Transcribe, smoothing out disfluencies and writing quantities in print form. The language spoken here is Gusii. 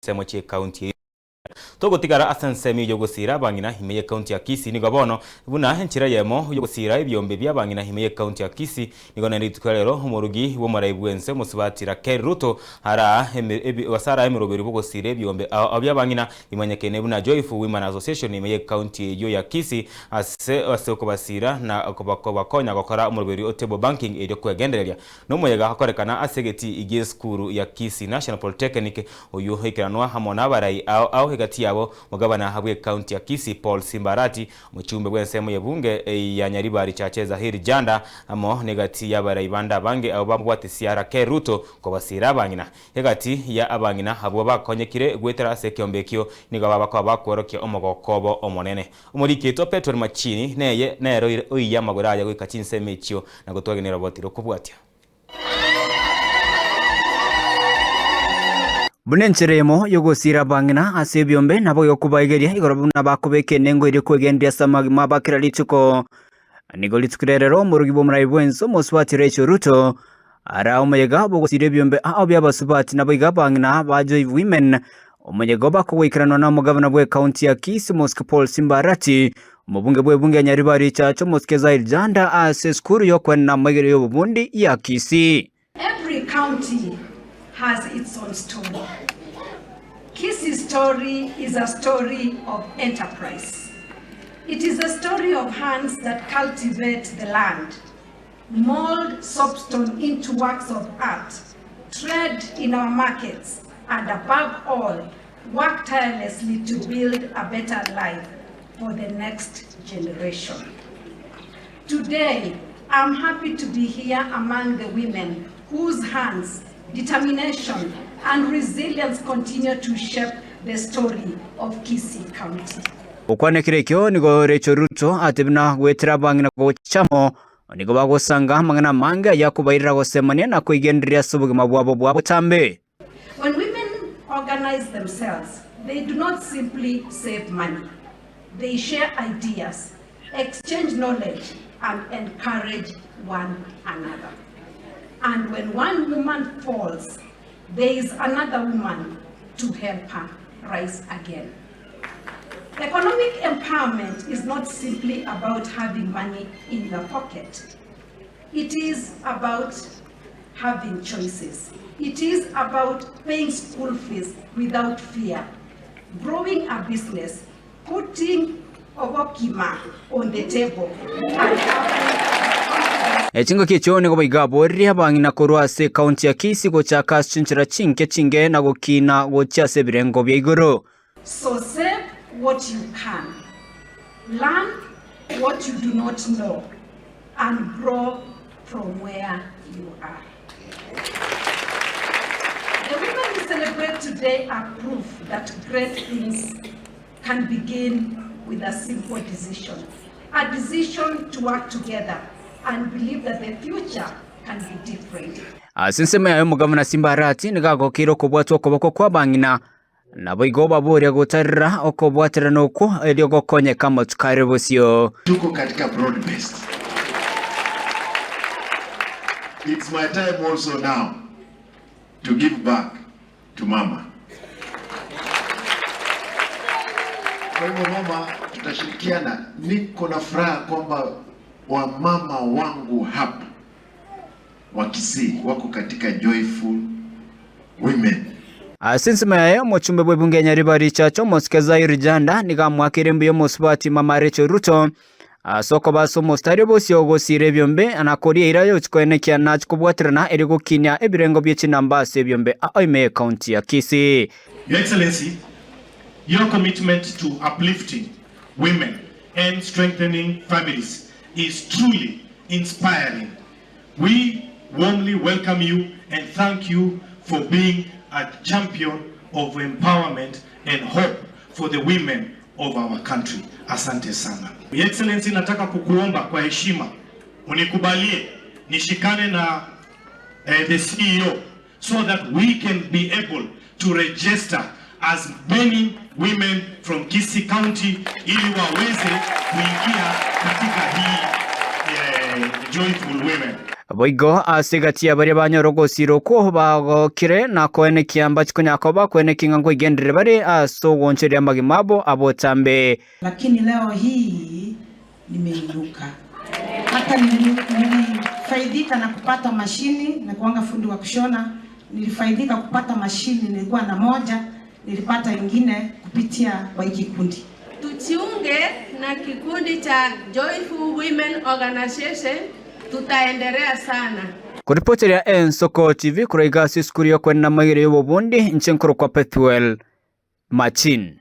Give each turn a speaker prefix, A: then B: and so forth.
A: Chinsemo chi'ekaunti eyio. Togotigara ase ensemo eyio y'ogosiira abang'ina ime y'ekaunti ya Kisii nigo bono buna enchera eyemo y'ogosiira ebiombe bi'abang'ina ime y'ekaunti ya Kisii nigo naende rituko ria rero omorugi bw'omorai bw'ense omosubati Raquel Ruto araa gose araa emeroberi bw'ogosiira ebiombe ao ao bi'abang'ina bimanyekaine buna Joyful Women Association ime y'ekaunti eyio ya Kisii ase ase okobasiira na kobakonya gokora omoroberi o table banking erio kwegendereria Nomoyega okorekana ase egetii gi'esukuru ya Kisii National Polytechnic, oyio oikeranwa amo nabarai ao ao egati yabo Omogabana bw'ecounty ya Kisii Paul Simba Arati, omochumbe bw'ensemo y'ebunge ya Nyaribari Chache Zahir Janda amo negati y'abarai bande abange abwo bamobwatisia Raquel Ruto kobasiira abang'ina. Egati ya abang'ina abwo bakonyekire goetera ase ekeombe ekio nigo babakoba bakworokia omogoko obo omonene. Omoriki oito Petero Machini neye nere oiye amagoro aye goika chinsemo echio na gotwagenera obotiri okobwatia.
B: Buna enchera eyemo y'ogosiira abang'ina ase ebiombe nabo egokobaigeria igoro buna bakobeka enengo eria kwegenderia ase amagima abo a kera rituko. Nigo rituko riria rero omorugi bw'omorai bw'ense omosubati Rachel Ruto araa omoyega bw'ogosiira ebiombe ao bi'abasubati naboigo abang'ina ba Joy Women omoyega obakogoikeranwa na omogabana bw'ecounty ya Kisii Omosike Paul Simba Arati, omobunge bw'ebunge ya Nyaribari Chache Omosike Zair Janda ase esukuru y'okwenena amaigerio y'obobundi ya Kisii.
C: Every county has its own story. Kisii's story is a story of enterprise. It is a story of hands that cultivate the land, mold soapstone into works of art, trade in our markets, and above all, work tirelessly to build a better life for the next generation. Today, I'm happy to be here among the women whose hands, determination, and resilience continue to shape the story of Kisii County.
B: Gokwana ekero ekio nigo Rachel Ruto atebire na goetera abang'ina gocha amo, nigo bagosanga amang'ana amange ayakobairera gosemania na koigendereria ase obogima bwabo bwa botambe.
C: When women organize themselves, they do not simply save money. They share ideas, exchange knowledge, and encourage one another. And when one woman falls, there is another woman to help her rise again. Economic empowerment is not simply about having money in your pocket. It is about having choices. It is about paying school fees without fear, growing a business, putting obokima on the table and
B: Chingaki echio nigo boigo aboririe abang'ina korwa ase ekaunti ya Kisii gochaka ase chinchera chinke chinge na gokina gochia ase ebirengo bia igoro.
C: So save what you can, learn what you do not know and grow from where you are. The women we celebrate today are proof that great things can begin with a simple decision. A decision to work together and believe that the future can be different.
B: Ase ensemo yaye omogavana Simba Arati nigo agokeire okobwatwa okoboko kw'abang'ina Naboigo obaboria gotarera okobwaterana okwo, erio gokonyeka amatuko are bosio.
D: Tuko katika broad based. It's my time also now to give back to mama. Kwa hivyo mama, tutashirikiana. Niko na furaha kwamba wamama wangu hapa wa Kisii wako katika Joyful Women.
B: Ase ensemo yaye, omochumbe bw'ebunge ya Nyaribari Church, Omosike Zair Janda, nigo amoakeire mbuya omosubati Mama Rachel Ruto ase okoba ase omositari obosio ogosiira ebiombe na koria eira yochia koenekia nachia kobwaterana erio gokinia ebirengo bie chinamba ase ebiombe ao ime y'ecounty ya Kisii.
E: Your Excellency, your commitment to uplifting women and strengthening families is truly inspiring. We warmly welcome you and thank you for being a champion of empowerment and hope for the women of our country. Asante sana. Your Excellency, nataka kukuomba kwa heshima unikubalie nishikane na eh, the CEO so that we can be able to register as many women from Kisii County ili waweze kuingia katika hii eh, Joyful Women.
B: Boigo ase egati ya baria banyora ogosiira okwo bagokire na koenekia mbachi konya koba koenekia ng'a nkoigenderere bare ase ogoonchoreria amagima abo abotambe.
F: Lakini leo hii nimeinuka. Hata nilifaidika na kupata mashini, nakuanga fundi wa kushona, nilifaidika kupata mashini, nilikuwa na moja, nilipata ingine kupitia kwa hiki kikundi.
G: Tujiunge na kikundi cha Joyful Women Organization, tutaendelea sana.
B: Koripoteria Ensoko TV korwa iga ase esukuru y'okwenena amagere y'obobundi inche nkorokwa Pethuel Machin.